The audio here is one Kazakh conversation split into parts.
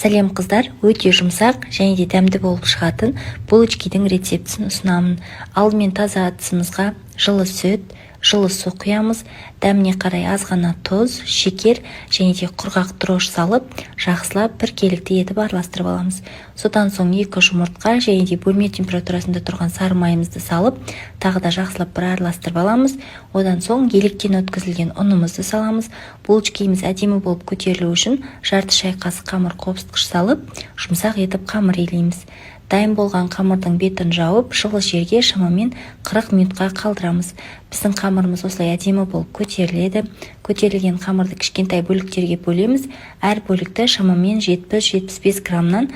Сәлем, қыздар! Өте жұмсақ және де дәмді болып шығатын булочкидің рецептісін ұсынамын. Алдымен таза ыдысымызға жылы сүт, жылы су құямыз. Дәміне қарай аз ғана тұз, шекер және де құрғақ дрожж салып, жақсылап біркелікті етіп араластырып аламыз. Содан соң екі жұмыртқа және де бөлме температурасында тұрған сары майымызды салып, тағы да жақсылап бір араластырып аламыз. Одан соң електен өткізілген ұнымызды саламыз. Булочкиіміз әдемі болып көтерілу үшін жарты шай қасық қамыр қопсытқыш салып, жұмсақ етіп қамыр илейміз. Дайын болған қамырдың бетін жауып, жылы жерге шамамен 40 минутқа қалдырамыз. Біздің қамырымыз осылай әдемі болып көтеріледі. Көтерілген қамырды кішкентай бөліктерге бөлеміз. Әр бөлікті шамамен 70-75 граммнан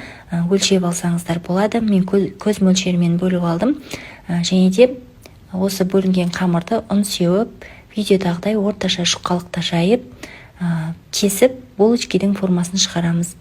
өлшеп алсаңыздар болады. Мен көз мөлшерімен бөліп алдым. Және де осы бөлінген қамырды ұн сеуіп, видеодағыдай орташа жұқалықта жайып, кесіп, булочкидің формасын шығарамыз.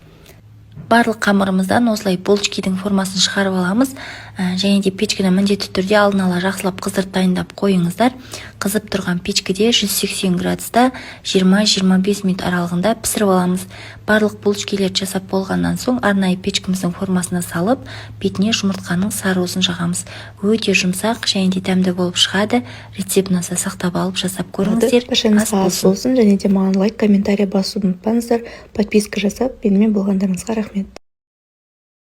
Барлық қамырымыздан осылай булочкидің формасын шығарып аламыз. Және де печкені міндетті түрде алдын ала жақсылап қыздырып, дайындап қойыңыздар. Қызып тұрған печкеде 180 градуста 20-25 минут аралығында пісіріп аламыз. Барлық булочкилерді жасап болғаннан соң, арнайы печкіміздің формасына салып, бетіне жұмыртқаның сары уызын жағамыз. Өте жұмсақ және де дәмді болып шығады. Рецепт ұнаса, сақтап алып, жасап көріңіздер. Баршаңызға ас болсын! Және де маған лайк, комментарий басуды ұмытпаңыздар, подписка жасап, менімен болғандарыңызға рахмет.